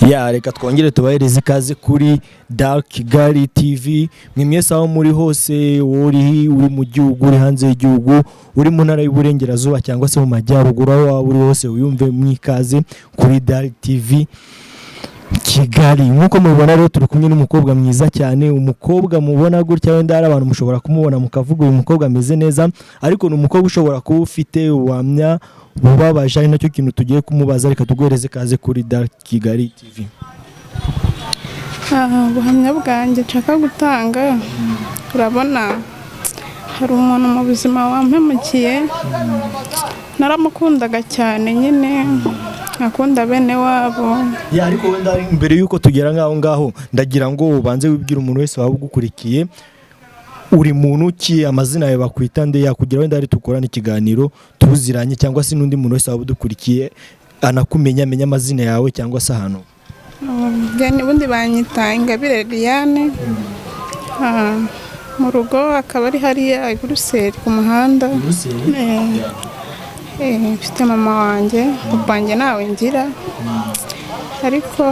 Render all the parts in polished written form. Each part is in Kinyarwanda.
Ya, reka twongere tubahereze ikaze kuri Dark Kigali TV. Mwe mwese aho muri hose, uri mu gihugu, uri hanze y'igihugu, uri mu ntara y'Uburengerazuba cyangwa se mu Majyaruguru, aho waba uri hose wiyumve mu ikaze kuri Dark TV Kigali. Nk'uko mubibona rero, turi kumwe n'umukobwa mwiza cyane. Umukobwa mubona gutya, wenda hari abantu mushobora kumubona mukavuga: "Uyu mukobwa ameze neza," ariko ni umukobwa ushobora kuba ufite ubuhamya bubabaje, ari nacyo kintu tugiye kumubaza. Reka tuguhereze ikaze kuri Dark Kigali TV. Ubuhamya bwanjye nshaka gutanga, urabona hari umuntu mu buzima wampemukiye. Naramukundaga cyane nyine, nkakunda bene wabo. Ya, ariko wenda mbere y'uko tugera ngaho ngaho, ndagira ngo ubanze wibwire umuntu wese waba ugukurikiye: uri muntu ki, amazina yawe bakwita nde, yakugira wenda ari tukorana ikiganiro tuziranye, cyangwa se n'undi muntu wese waba udukurikiye anakumenya, amenya amazina yawe cyangwa se ahantu. Njye ubundi banyita Ingabire Liliane. Mu rugo akaba ari hariya i Buruseli ku muhanda. Mfite mama wanjye, papa wanjye ntawe ngira, ariko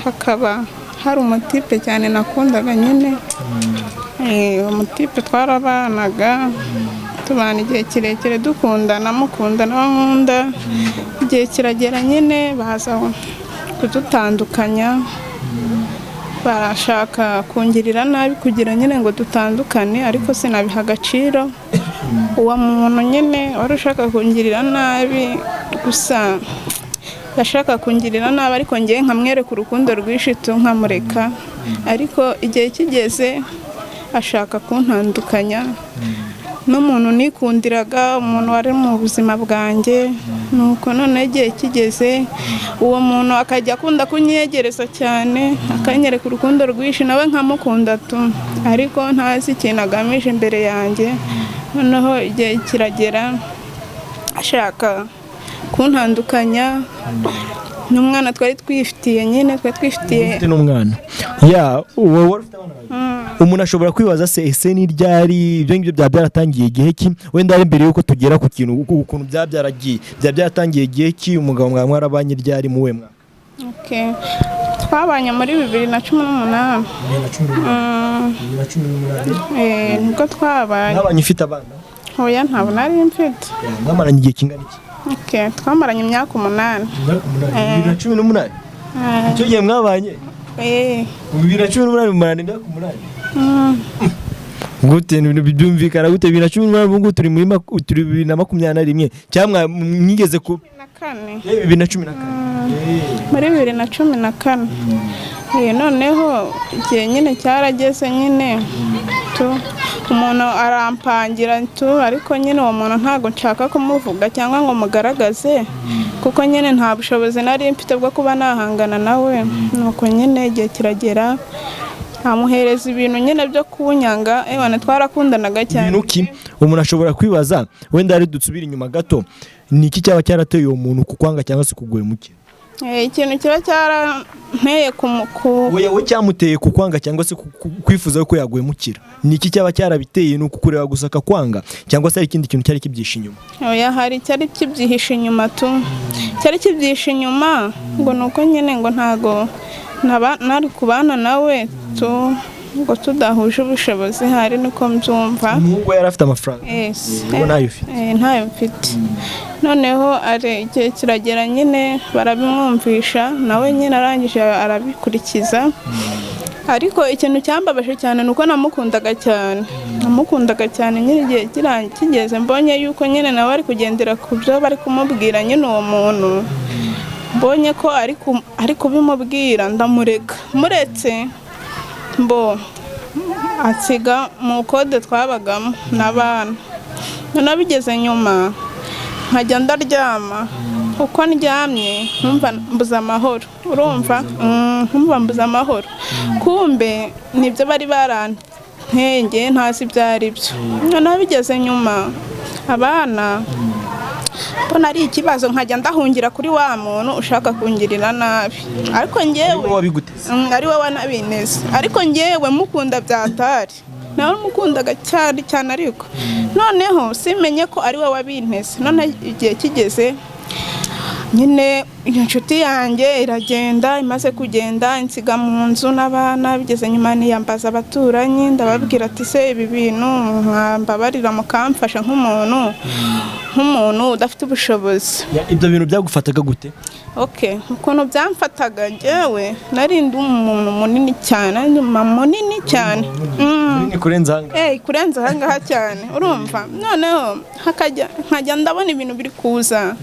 hakaba hari umutipe cyane nakundaga nyine. Umutipe twarabanaga, tubana igihe kirekire dukundana, mukunda nawe nkunda. Igihe kiragera nyine baza kudutandukanya, barashaka kungirira nabi kugira nyine ngo dutandukane, ariko sinabiha agaciro. Uwo muntu nyine wari ushaka kungirira nabi gusa, yashaka kungirira nabi, ariko ngewe nkamwereka urukundo rwinshi tu, nkamureka. Ariko igihe kigeze ashaka kuntandukanya n'umuntu nikundiraga, umuntu wari mu buzima bwanjye. Nuko noneho igihe kigeze uwo muntu akajya akunda kunyegereza cyane, akanyereka urukundo rwinshi, nawe nkamukunda tu, ariko ntazi ikintu agamije imbere yanjye. Noneho igihe kiragera ashaka kuntandukanya n'umwana twari twifitiye nyine, twari twifitiye. Ufite n'umwana? Ya, wowe wari ufite abana babiri. Umuntu ashobora kwibaza se: ese ni ryari ibyo ngibyo byaba byaratangiye, igihe ki? Wenda ari mbere yuko tugera ku kintu, ukuntu byaba byaragiye, byaba byaratangiye igihe ki? Umugabo mwawe mwarabanye ryari, muwe mwaka? Okay. Twabanye muri 2018. Nibwo twabanye. Mwabanye ufite abana? Oya, ntabwo nari mfite. Ya, mwamaranye igihe kingana iki? Okay. Twamaranye imyaka 8. 2018, icyo gihe mwabanye? Eh. Mu 2018 mumarana imyaka 8? Gute? Ibintu byumvikana gute? 2018, ubu ngubu turi muri turi 2021, cyangwa mwigeze ku Na kane. 2014. Muri 2014. Noneho igihe nyine cyarageze nyine tu, umuntu arampangira tu, ariko nyine uwo muntu ntabwo nshaka kumuvuga cyangwa ngo mugaragaze, kuko nyine nta bushobozi nari mfite bwo kuba nahangana nawe. Nuko nyine igihe kiragera amuhereza ibintu nyine byo kunyanga. Ewana, twarakundanaga cyane. Ibintu ki? Umuntu ashobora kwibaza, wenda ari dusubire inyuma gato, ni iki cyaba cyarateye uwo muntu kukwanga cyangwa se kuguhemukira? Ikintu kiba cyaranteye ku Oya, we cyamuteye kukwanga cyangwa se kwifuza ko yaguhemukira, ni iki cyaba cyarabiteye? Ni ukukureba gusa akakwanga, cyangwa se hari ikindi kintu cyari kibyihishe inyuma? Oya, hari icyari kibyihishe inyuma tu. Cyari kibyihishe inyuma ngo ni uko nyine ngo ntago nari kubana nawe tu, ngo tudahuje ubushobozi, hari niko mbyumva. Umuhungu we yari afite amafaranga? Yes. Wowe ntayo ufite? Ntayo mfite. Noneho ari igihe kiragera nyine barabimwumvisha, nawe nyine arangije arabikurikiza. Ariko ikintu cyambabaje cyane ni uko namukundaga cyane, namukundaga cyane nyine. Igihe kigeze mbonye yuko nyine nawe ari kugendera ku byo bari kumubwira nyine, uwo muntu mbonye ko ari kubimubwira, ndamureka. Muretse mbo ansiga mu kode twabagamo n'abana. Noneho bigeze nyuma nkajya ndaryama, uko ndyamye nkumva mbuze amahoro, urumva? Nkumva mbuze amahoro, kumbe nibyo bari barantenge, ntazi ibyo ari byo. Noneho bigeze nyuma abana mbona ari ikibazo, nkajya ndahungira kuri wa muntu ushaka kungirira nabi, ariko njyewe Wowe wabiguteze? Ari we wanabineze, ariko njyewe mukunda byatari, nawe mukundaga cyane cyane, ariko noneho simenye ko ari we wabinteze. None igihe kigeze Nyine iyo nshuti yanjye iragenda, imaze kugenda insiga mu nzu n'abana. Bigeze nyuma niyambaza abaturanyi, ndababwira ati: "Se ibi bintu mwambabarira mukamfasha nk'umuntu udafite ubushobozi?" Ibyo bintu byagufataga gute? Okay, ukuntu byamfataga, njyewe nari ndi umuntu munini cyane, nari ndi umumama munini cyane. Munini kurenza aha ngaha? Eh, kurenza aha ngaha cyane. Urumva, noneho hakajya nkajya ndabona ibintu biri kuza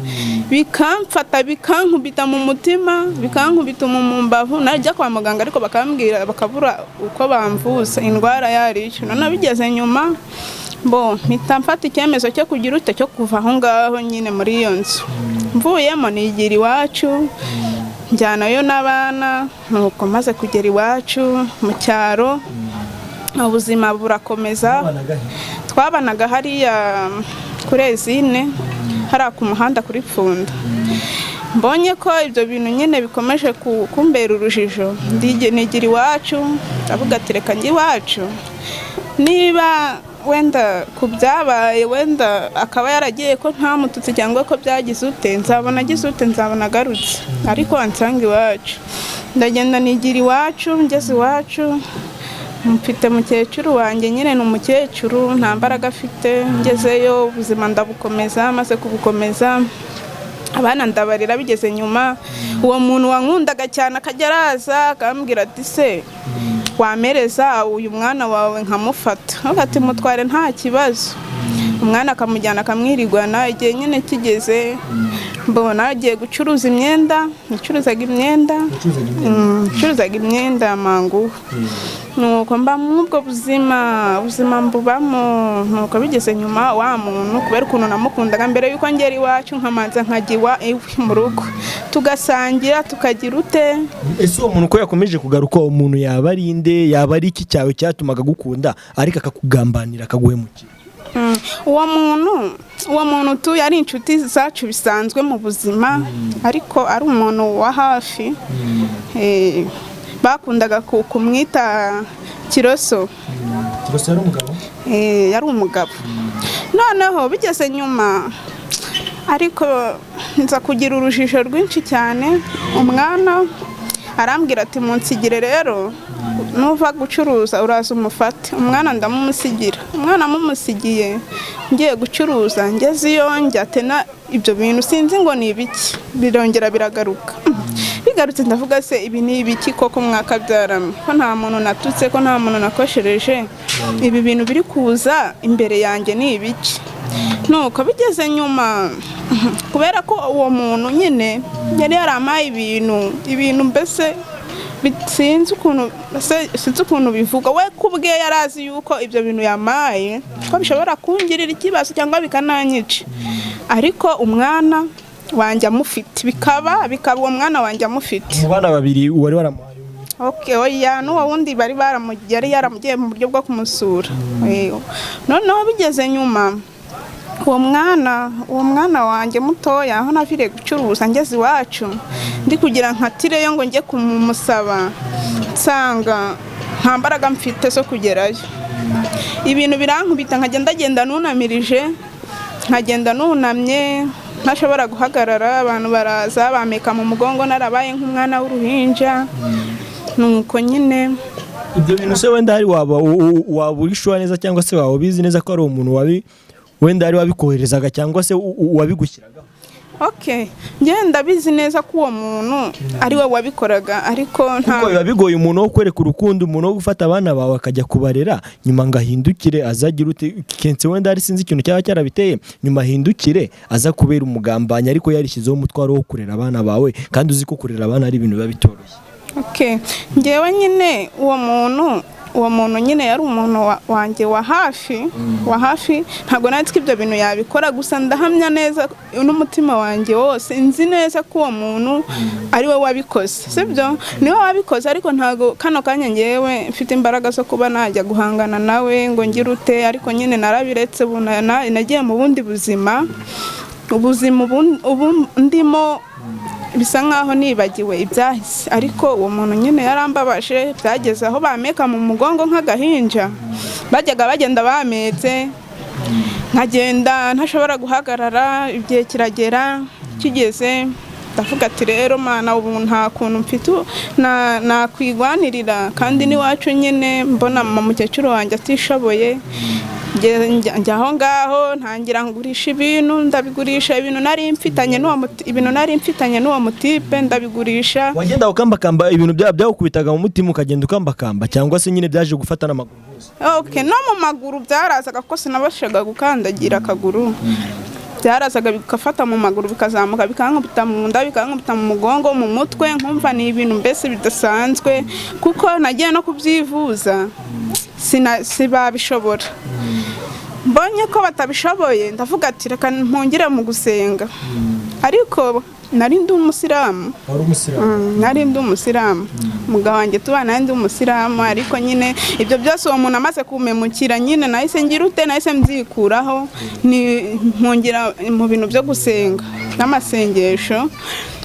bikamfata, bikankubita mu mutima, bikankubita mu mbavu. Najya kwa muganga ariko bakambwira, bakabura uko bamvuza indwara yariyo. Noneho bigeze nyuma bo mpita mfata icyemezo cyo kugira ute, cyo kuva aho ngaho nyine muri iyo nzu. Mvuyemo nigira iwacu, njyanayo n'abana. Nuko maze kugera iwacu mu cyaro, ubuzima burakomeza. Twabanaga hariya kuri Ezine, hariya ku muhanda kuri Pfunda. Mbonye ko ibyo bintu nyine bikomeje kumbera urujijo, nigira iwacu, ndavuga ati: "Reka njye iwacu, niba wenda ku byabaye, wenda akaba yaragiye ko ntamututse cyangwa ko byagize ute, nzabona agize ute, nzabona agarutse, ariko ansanga iwacu." Ndagenda nigira iwacu. Ngeze iwacu mfite mukecuru wanjye nyine, ni umukecuru nta mbaraga afite. Ngezeyo ubuzima ndabukomeza. Maze kubukomeza, abana ndabarira. Bigeze nyuma uwo muntu wankundaga cyane akajya araza akambwira ati: "Se wamereza uyu mwana wawe nkamufata?" Avuga ati: "Mutware, nta kibazo." Umwana akamujyana akamwirirwana. Igihe nyine kigeze mbona agiye gucuruza imyenda, nacuruzaga imyenda. Ncuruzaga imyenda ya manguha. Nuko mba muri ubwo buzima, ubuzima mbubamo. Nuko bigeze nyuma wa muntu, kubera ukuntu namukundaga, mbere yuko ngera iwacu nkamanza nkajya iwe mu rugo, tugasangira, tukagira ute. Ese uwo muntu ko yakomeje kugaruka, uwo muntu yaba ari inde? Yaba ari iki cyawe cyatumaga agukunda ariko akakugambanira, akaguhemukira? Uwo muntu tu yari inshuti zacu bisanzwe mu buzima, ariko ari umuntu wa hafi. Bakundaga kumwita Kiroso. Kiroso yari umugabo? Yari umugabo. Noneho bigeze nyuma ariko nza kugira urujijo rwinshi cyane. Umwana arambwira ati: "Munsigire rero, nuva gucuruza uraza umufate." Umwana ndamumusigira. Umwana amumusigiye ngiye gucuruza, ngeze iyo njya tena ibyo bintu sinzi ngo ni ibiki, birongera biragaruka. Bigarutse ndavuga: "Se ibi ni ibiki koko mwakabyaramo, ko nta muntu natutse, ko nta muntu nakoshereje, ibi bintu biri kuza imbere yanjye ni ibiki?" Nuko bigeze nyuma, kubera ko uwo muntu nyine yari yarampaye ibintu mbese sinzi ukuntu bivugwa, we ku bwe yari azi yuko ibyo bintu yamaye ko bishobora kungirira ikibazo cyangwa bikananyica, ariko umwana wanjye amufite, bikaba uwo mwana wanjye amufite. Mu bana babiri wari waramuhaye umwe? Okay, oya, n'uwo wundi bari yari yaramugiye mu buryo bwo kumusura. Noneho bigeze nyuma uwo mwana wanjye mutoya, aho naviriye gucuruza ngeze iwacu, ndi kugira nkatireyo ngo njye kumusaba, nsanga nta mbaraga mfite zo kugerayo. Ibintu birankubita, nkajya ndagenda nunamirije, nkagenda nunamye, ntashobora guhagarara. Abantu baraza bameka mu mugongo, narabaye nk'umwana w'uruhinja. Nuko nyine. Ibyo bintu se wenda hari waba waba uri neza cyangwa se waba ubizi neza ko ari umuntu wabi wenda ari wabikoherezaga cyangwa se wabigushyiragaho? Okay, njye ndabizi neza ko uwo muntu ari we wabikoraga, ariko nta Kuko biba bigoye umuntu wo kwereka urukundo, umuntu wo gufata abana bawe akajya kubarera, nyuma ngo ahindukire azagira ute kenshi, wenda hari sinzi ikintu cyaba cyarabiteye, nyuma ahindukire aza kubera umugambanyi, ariko yarishyizeho umutwaro wo kurera abana bawe, kandi uzi ko kurera abana ari ibintu biba bitoroshye. Okay, njyewe nyine uwo muntu nyine yari umuntu wanjye wa hafi, wa hafi. Ntabwo nari nzi ko ibyo bintu yabikora, gusa ndahamya neza n'umutima wanjye wose, nzi neza ko uwo muntu ari we wabikoze. Sibyo, niwe wabikoze, ariko ntabwo kano kanya ngewe mfite imbaraga zo kuba najya guhangana nawe ngo ngire ute. Ariko nyine narabiretse, ubu nagiye mu bundi buzima. Ubuzima ubu ndimo bisa nkaho nibagiwe ibyahise, ariko uwo muntu nyine yarambabaje. Byageze aho bameka mu mugongo nk'agahinja, bajyaga bagenda bametse, nkagenda ntashobora guhagarara. Igihe kiragera, kigeze Ndavuga ati rero Mana, ubu nta kuntu mfite nakwigwanirira, kandi n'iwacu nyine mbona mama mukecuru wanjye atishoboye. Njya aho ngaho ntangira ngurisha ibintu, ndabigurisha, ibintu nari mfitanye n'uwo ibintu nari mfitanye n'uwo mutipe ndabigurisha. Wagenda ukambakamba, ibintu byagukubitaga mu mutima ukagenda ukambakamba, cyangwa se nyine byaje gufata n'amaguru hose? Okay, no mu maguru byarazaga kuko sinabashaga gukandagira akaguru. Byarazaga bigafata mu maguru, bikazamuka, bikankubita mu nda, bikankubita mu mugongo, mu mutwe, nkumva ni ibintu mbese bidasanzwe, kuko nagiye no kubyivuza sibabishobora. Mbonye ko batabishoboye, ndavuga ati reka mpungire mu gusenga, ariko nari ndi umusilamu. Wari umusilamu? Nari ndi umusilamu, umugabo wanjye tubana nari ndi umusilamu, ariko nyine ibyo byose uwo muntu amaze kumemukira nyine nahise ngira ute, nahise mbyikuraho, ni mpungira mu bintu byo gusenga n'amasengesho.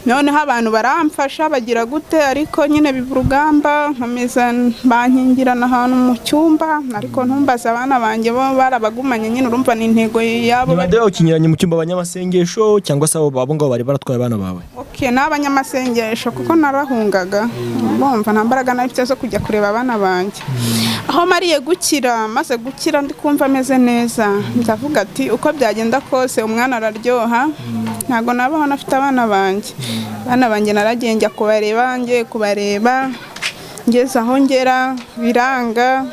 Noneho abantu baramfasha bagira gute, ariko nyine biba urugamba, nkomeza bankingirana ahantu mu cyumba, ariko ntumbaze, abana banjye bo barabagumanye nyine, urumva ni intego yabo. Ni bande bawukinyuranye mu cyumba, abanyamasengesho cyangwa se abo ngabo bari baratwaye abana bawe? Okay, ni abanyamasengesho, kuko narahungaga, bumva nta mbaraga nari mfite zo kujya kureba abana banjye. Aho mariye gukira, maze gukira ndi kumva ameze neza, ndavuga ati uko byagenda kose umwana araryoha, ntabwo nabaho nafite abana banjye. Abana banjye naragiye njya kubareba, ngiye kubareba ngeze aho ngera biranga.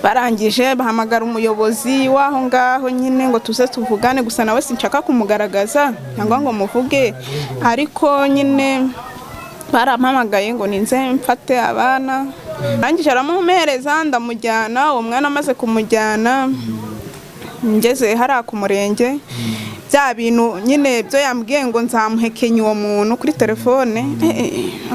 Barangije bahamagara umuyobozi w'aho ngaho nyine ngo tuze tuvugane, gusa nawe sinshaka kumugaragaza cyangwa ngo muvuge, ariko nyine barampamagaye ngo ninze mfate abana. Arangije aramumpereza, ndamujyana. Uwo mwana amaze kumujyana, ngeze hariya ku murenge, bya bintu nyine byo yambwiye ngo nzamuhekenya uwo muntu kuri telefone,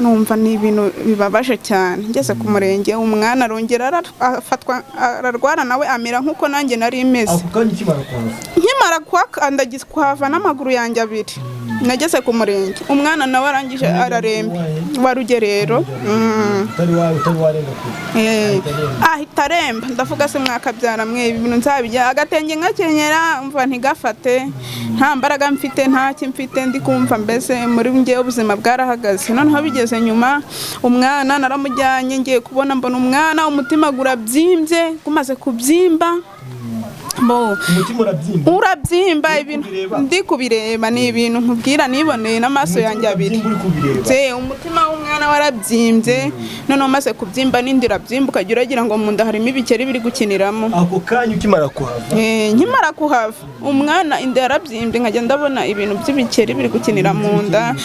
numva ni ibintu bibabaje cyane. Ngeze ku murenge, umwana arongera afatwa ararwara, nawe amera nk'uko nanjye nari meze. Ako kanya ukimara kuhava? Nkimara kuhakandagiza, kuhava n'amaguru yanjye abiri, nageze ku murenge, umwana nawe arangije araremba wa Rugerero. Utari warenga kure? Ahita aremba. Ndavuga se mwakabyara mwe, ibi bintu nzabijya, agatenge nkakenyera mva ntigafate, nta mbaraga mfite, nta mfite, ndi kumva mbese muri njyewe ubuzima bwarahagaze. Noneho bigeze nyuma, umwana naramujyanye, ngiye kubona mbona umwana umutima urabyimbye, gumaze kubyimba bo. Umutima urabyimba? Urabyimba. Uri Ibintu kubireba? Ndi kubireba, ni ibintu nkubwira niboneye n'amaso yanjye abiri. Urabyimba uri kubireba? Umutima w'umwana warabyimbye, noneho umaze kubyimba n'indi irabyimba, ukajya uragira ngo mu nda harimo ibikeri biri gukiniramo. Ako kanya ukimara kuhava? Nkimara kuhava, umwana inda yarabyimbye, nkajya ndabona ibintu by'ibikeri biri gukinira mu nda.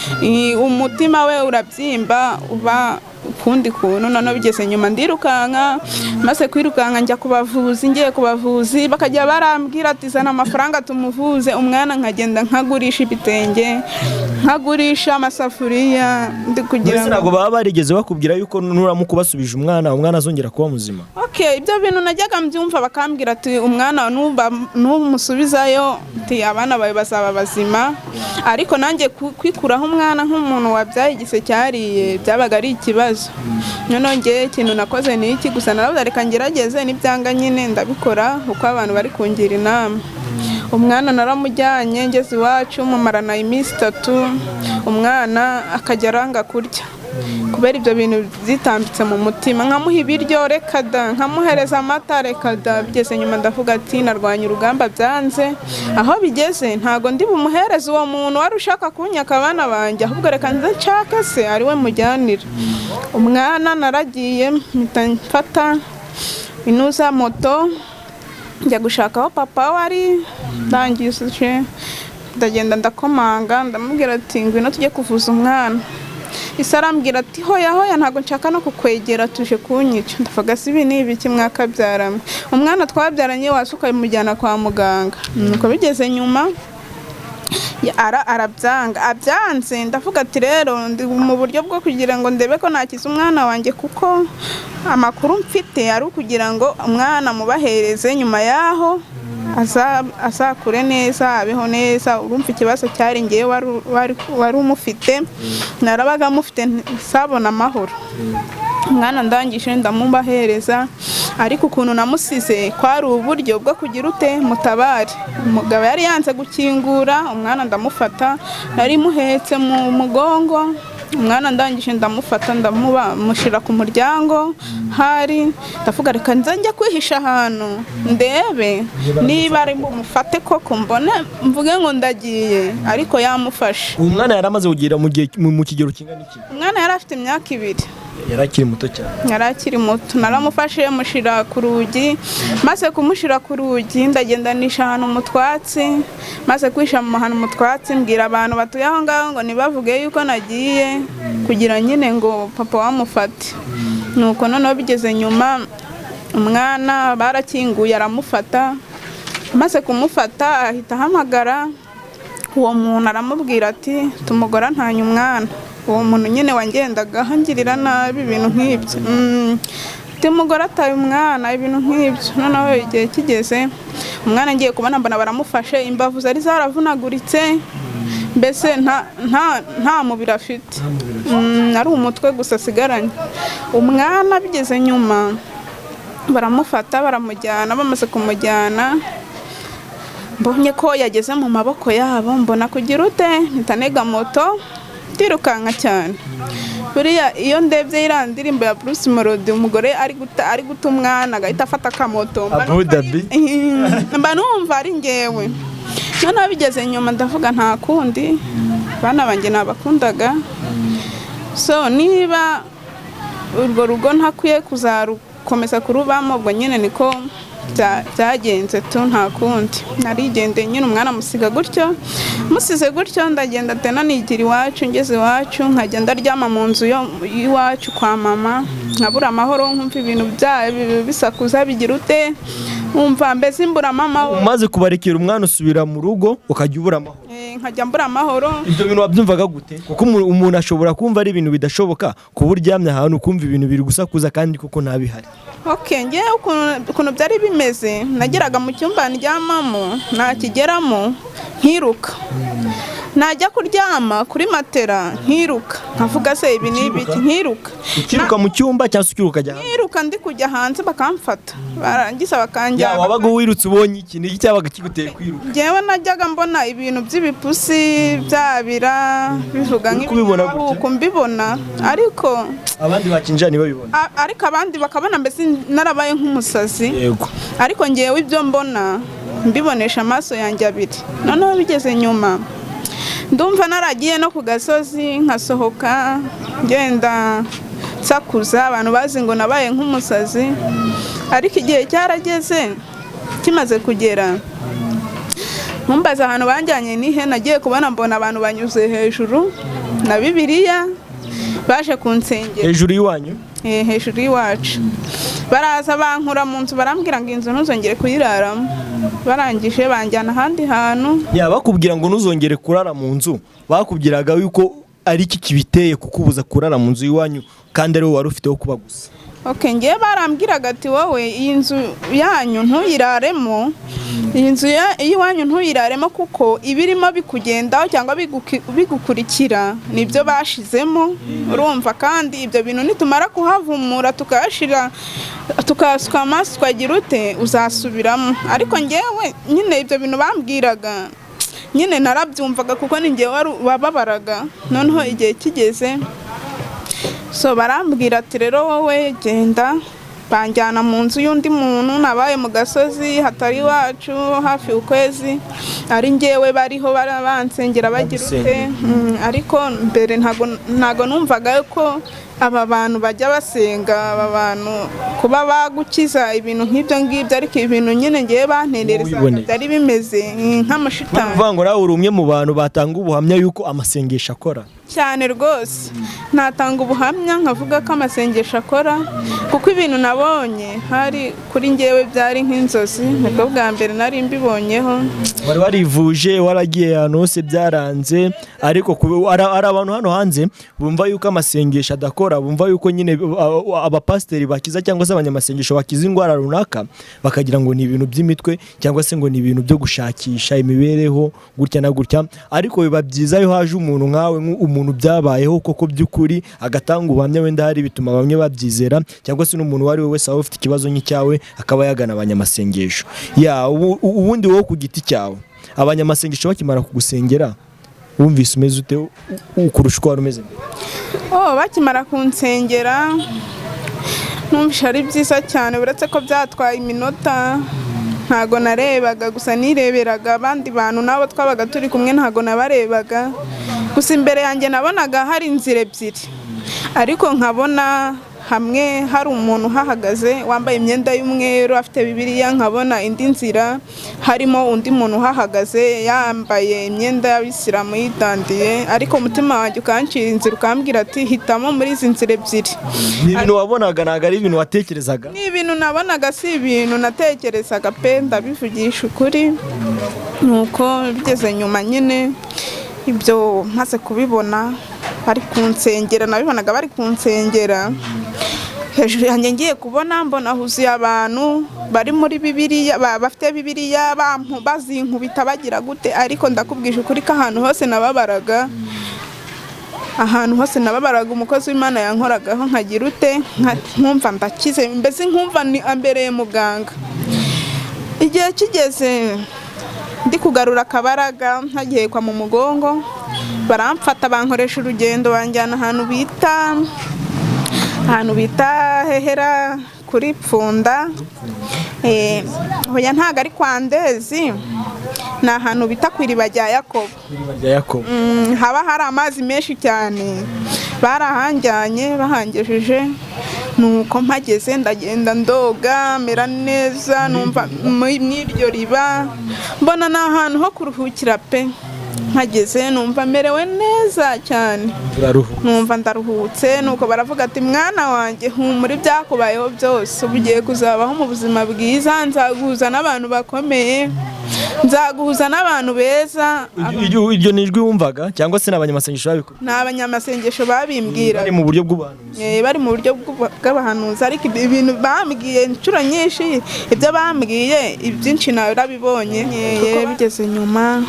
Umutima we urabyimba uba ukundi kuntu. Noneho bigeze nyuma ndirukanka, maze kwirukanka njya ku bavuzi, ngiye ku bavuzi bakajya barambwira ati zana amafaranga tumuvuze umwana, nkagenda nkagurisha ibitenge, nkagurisha amasafuriya, ndi kugira Mbese ntabwo baba barigeze bakubwira yuko nuramuka ubasubije umwana, umwana azongera kuba muzima? Okay, ibyo bintu najyaga mbyumva, bakambwira ati umwana numusubizayo, ati abana bawe bazaba bazima, ariko nanjye kwikuraho umwana nk'umuntu wabyaye igise cyariye byabaga ari ikibazo. Noneho ngewe ikintu nakoze ni iki gusa, naravuze reka ngerageze, nibyanga nyine ndabikora uko abantu bari kungira inama. Umwana naramujyanye, ngeze iwacu mumarana iminsi 3, umwana akajya aranga kurya kubera ibyo bintu byitambitse mu mutima, nkamuha ibiryo reka da, nkamuhereza amata reka da. Bigeze nyuma ndavuga ati narwanya urugamba byanze, aho bigeze ntago ndi bumuhereze uwo muntu wari ushaka kunyaka abana banjye, ahubwo reka nze nshake se ari we mujyanira umwana. Naragiye mpita mfata inuza moto njya gushaka aho papa we ari, ndangije ndagenda ndakomanga, ndamubwira ati ngwino tujye kuvuza umwana. Ise arambwira ati hoya hoya, ntabwo nshaka no kukwegera, tuje kunyica. Ndavuga se ibi ni ibiki mwakabyaranye, umwana twabyaranye waza ukamujyana kwa muganga? Nuko bigeze nyuma arabyanga, abyanze ndavuga ati rero ndi mu buryo bwo kugira ngo ndebe ko nakiza umwana wanjye, kuko amakuru mfite ari ukugira ngo umwana mubahereze, nyuma yaho azakure neza, abeho neza. Urumva ikibazo cyari ngewe wari umufite, narabaga mufite nsabona amahoro. Umwana ndangije ndamubahereza. Ariko ukuntu namusize kwari uburyo bwo kugira ute mutabare. Umugabo yari yanze gukingura, umwana ndamufata, nari muhetse mu mugongo. Umwana ndangije ndamufata, ndamuba mushyira ku muryango. Hari ndavuga: "Reka nze njye kwihisha ahantu, ndebe niba ari bumufate koko, mbone mvuge ngo ndagiye." Ariko yamufashe. Uwo mwana yari amaze kugera mu gihe mu kigero kingana iki? Umwana yari afite imyaka 2. Yari akiri muto cyane. Yari akiri muto. Naramufashe mushyira ku rugi. Maze kumushyira ku rugi, ndagenda nisha ahantu mu twatsi. Maze kwisha ahantu mu twatsi, mbwira abantu batuye aho ngaho ngo ntibavuge yuko nagiye, kugira nyine ngo papa wamufate. Nuko noneho bigeze nyuma, umwana barakinguye, aramufata. Maze kumufata, ahita ahamagara uwo muntu, aramubwira ati: "Tumugora ntanye umwana." Uwo muntu nyine wangendaga ahangirira nabi, ibintu nk'ibyo. Ati: "Umugore ataye umwana," ibintu nk'ibyo. Noneho igihe kigeze, umwana ngiye kubona mbona baramufashe, imbavu zari zaravunaguritse, mbese nta mubiri afite, ari umutwe gusa asigaranye. Umwana bigeze nyuma baramufata, baramujyana. Bamaze kumujyana, mbonye ko yageze mu maboko yabo, mbona kugira ute, mpita ntega moto, ndirukanka cyane. Buriya iyo ndebye iriya ndirimbo ya Bruce Melody, umugore ari guta umwana agahita afata akamoto, mba Abu numva Dhabi. Mba numva ari ngewe. Noneho bigeze nyuma ndavuga: "Nta kundi, bana banjye nabakundaga. So niba urwo rugo ntakwiye kuzarukomeza kurubamo." Ubwo nyine niko byagenze tu, nta kundi, narigendeye nyine, umwana amusiga gutyo. Musize gutyo, ndagenda tena nigira iwacu. Ngeze iwacu, nkajya ndaryama mu nzu y'iwacu kwa mama, nkabura amahoro, nkumva ibintu bya bisakuza, bigira ute, nkumva mbese mburamo amahoro. Umaze kubarekera umwana, usubira mu rugo, ukajya ubura amahoro? Nkajya mbura amahoro. Ibyo bintu wabyumvaga gute? Kuko umuntu ashobora kumva ari ibintu bidashoboka, kuba uryamye ahantu ukumva ibintu biri gusakuza kandi koko ntabihari. Ok, ngewe ukuntu byari bimeze, nageraga mu cyumba ndyamamo, nakigeramo nkiruka, najya kuryama kuri matera nkiruka, nkavuga: "Se ibi ni ibiki?" Nkiruka. Ukiruka mu cyumba cyangwa se ukiruka ukajya hanze? Nkiruka ndi kujya hanze, bakamfata, barangiza Ya, bakanjyana. Wabaga wirutse ubonye iki? Ni iki cyabaga kiguteye kwiruka? Ngewe najyaga mbona ibintu by'ibipusi byabira bivuga. Uri kubibona gutya? Nk'ibihuku mbibona, ariko Abandi bakinjira ntibabibone? Ariko abandi bakabona mbese narabaye nk'umusazi. Ariko ngewe ibyo mbona mbibonesha amaso yanjye abiri. Noneho bigeze nyuma, ndumva naragiye no ku gasozi, nkasohoka ngenda nsakuza, abantu bazi ngo nabaye nk'umusazi. Ariko igihe cyarageze, kimaze kugera, ntumbaze ahantu banjyanye nihe. Nagiye kubona mbona abantu banyuze hejuru na Bibiliya, baje kunsengera. Hejuru y'iwanyu? Hejuru y'iwacu. Baraza bankura mu nzu, barambwira ngo inzu ntuzongere kuyiraramo. Barangije banjyana ahandi hantu. Ya, bakubwira ngo ntuzongere kurara mu nzu, bakubwiraga yuko ari iki kibiteye kukubuza kurara mu nzu y'iwanyu kandi ari wowe wari ufite wo kuba gusa? Ok, ngewe barambwiraga ati: "Wowe iyi nzu yanyu ntuyiraremo, iyi nzu y'iwanyu ntuyiraremo, kuko ibirimo bikugendaho cyangwa bigukurikira, nibyo bashizemo." Urumva, kandi ibyo bintu nitumara kuhavumura, tukahashira, tukahasuka amaso, tukagira ute, uzasubiramo. Ariko ngewe nyine ibyo bintu bambwiraga nyine narabyumvaga, kuko ni ngewe wababaraga. Noneho igihe kigeze, so barambwira ati: "Rero wowe genda." Banjyana mu nzu y'undi muntu. Nabaye mu gasozi hatari iwacu hafi ukwezi, ari ngewe bariho bansengera, bagira ute. Ariko mbere ntago numvaga ko aba bantu bajya basenga, aba bantu kuba bagukiza ibintu nk'ibyo ngibyo. Ariko ibintu nyine ngewe bantererezaga Wiboneye. byari bimeze nk'amashitani. Uvuga ngo nawe uri umwe mu bantu batanga ubuhamya yuko amasengesho akora? Cyane rwose, natanga ubuhamya nkavuga ko amasengesho akora, kuko ibintu nabonye hari kuri ngewe byari nk'inzozi, nibwo bwa mbere nari mbibonyeho. Wari warivuje, waragiye ahantu hose byaranze, ariko hari abantu hano hanze bumva yuko amasengesho adakora, bumva yuko nyine abapasiteri bakiza cyangwa se abanyamasengesho bakiza indwara runaka, bakagira ngo ni ibintu by'imitwe cyangwa se ngo ni ibintu byo gushakisha imibereho gutya na gutya. Ariko biba byiza iyo haje umuntu nkawe. Umuntu byabayeho koko by'ukuri agatanga ubuhamya, wenda hari bituma bamwe babyizera, cyangwa se n'umuntu uwo ari we wese waba ufite ikibazo nk'icyawe akaba yagana abanyamasengesho. Ya, ubundi wowe ku giti cyawe, abanyamasengesho bakimara kugusengera wumvise umeze ute kurusha uko wari umeze mbere? Oh, bakimara kunsengera numvise ari byiza cyane, uretse ko byatwaye iminota. Ntago narebaga, gusa nireberaga abandi bantu n'abo twabaga turi kumwe, ntago nabarebaga. Gusa imbere yanjye nabonaga hari inzira ebyiri, ariko nkabona hamwe hari umuntu uhahagaze wambaye imyenda y'umweru afite Bibiliya, nkabona indi nzira harimo undi muntu uhahagaze yambaye imyenda y'abisilamu yitandiye, ariko umutima wanjye ukancira inzira, ukambwira ati: "Hitamo muri izi nzira ebyiri." Ni ibintu wabonaga, ntabwo ari ibintu watekerezaga? Ni ibintu nabonaga, si ibintu natekerezaga pe, ndabivugisha ukuri. Nuko bigeze nyuma nyine, ibyo maze kubibona bari kunsengera, nabibonaga bari kunsengera hejuru yanjye, ngiye kubona mbona huzuye abantu bari muri Bibiliya, bafite Bibiliya, bazinkubita, bagira gute. Ariko ndakubwije ukuri ko ahantu hose nababaraga, ahantu hose nababaraga, umukozi w'Imana yankoragaho nkagira ute? Nkumva ndakize, mbese nkumva ni ambereye muganga. Igihe kigeze ndi kugarura akabaraga, nkagihekwa mu mugongo, baramfata bankoresha urugendo, banjyana ahantu bita hehera kuri Pfunda. Hoya, ntabwo ari kwa Ndezi, ni ahantu bita ku iriba rya Yakobo. Iriba rya Yakobo. Haba hari amazi menshi cyane. Barahanjyanye, bahangejeje, nuko mpageze ndagenda ndoga, mera neza, numva mw'iryo riba mbona ni ahantu ho kuruhukira pe. Mpageze numva merewe neza cyane. Uraruhu? Numva ndaruhutse. Nuko baravuga ati: "Mwana wanjye, humura, ibyakubayeho byose, ubu ugiye kuzabaho mu buzima bwiza. Nzaguhuza n'abantu bakomeye, nzaguhuza n'abantu beza." Iryo ni ijwi wumvaga cyangwa se ni abanyamasengesho babikora? Ni abanyamasengesho babimbwira. Bari mu buryo bw'ubuhanuzi? Bari mu buryo bw'abahanuzi, ariko ibintu bambwiye inshuro nyinshi, ibyo bambwiye ibyinshi narabibonye. Bigeze nyuma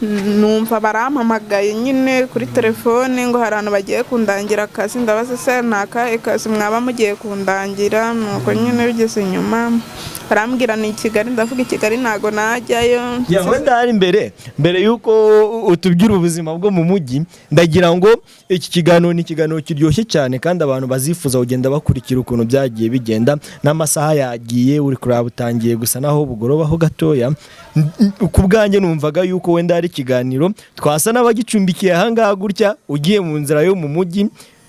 numva barampamagaye nyine kuri telefone ngo hari ahantu bagiye kundangira akazi. Ndabaza: "Se ni akahe kazi mwaba mugiye kundangira?" Nuko nyine bigeze nyuma barambwira ni i Kigali. Ndavuga: "I Kigali ntago najyayo." Ya, wenda hari mbere y'uko utubwira ubuzima bwo mu mujyi, ndagira ngo iki kiganiro ni ikiganiro kiryoshye cyane, kandi abantu bazifuza kugenda bakurikira ukuntu byagiye bigenda. N'amasaha yagiye, uri kuraba utangiye gusa naho bugorobaho gatoya. Ku bwanjye numvaga yuko wenda hari ikiganiro twasa n'abagicumbikiye ahangaha gutya, ugiye mu nzira yo mu mujyi,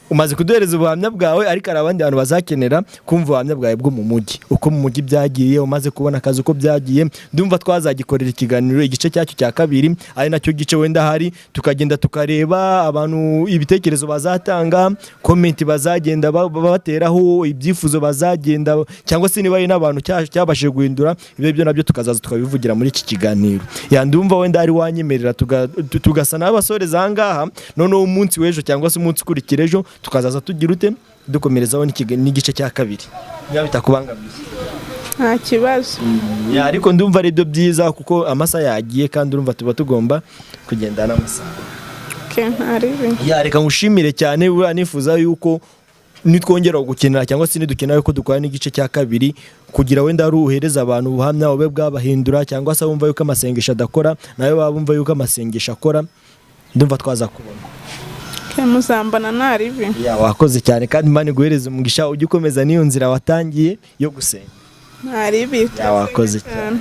umaze kuduhereza ubuhamya bwawe, ariko hari abandi bantu bazakenera kumva ubuhamya bwawe bwo mu mujyi, uko mu mujyi byagiye, umaze kubona akazi, uko byagiye. Ndumva twazagikorera ikiganiro igice cyacyo cya kabiri, ari nacyo gice wenda hari tukagenda tukareba abantu ibitekerezo bazatanga, comment bazagenda bateraho, ibyifuzo bazagenda, cyangwa se niba hari n'abantu cyabashije guhindura, ibyo byo nabyo tukazaza tukabivugira muri iki kiganiro. Ya, ndumva wenda ari wanyemerera tugasa n'abasoreza aha ngaha, noneho umunsi w'ejo cyangwa se umunsi ukurikira ejo tukazaza tugira ute, dukomerezaho n'igice cya kabiri, niba bitakubangamiye. Nta kibazo. Ya, ariko ndumva ari byo byiza kuko amasaha yagiye, kandi urumva tuba tugomba kugenda n'amasaha. Okay, nta ribi. Ya, reka ngushimire cyane. Buriya nifuza yuko nitwongera gukenera cyangwa se nidukenera yuko dukora n'igice cya kabiri, kugira wenda ari uhereza abantu ubuhamya bube bwabahindura, cyangwa se bumva yuko amasengesho adakora, nawe baba bumva yuko amasengesho akora, ndumva twaza kubona. Okay, muzambona, nta ribi. Ya, wakoze cyane, kandi Imana iguhereze umugisha, ujye ukomeza n'iyo nzira watangiye yo gusenga. Nta ribi. Ya, wakoze cyane.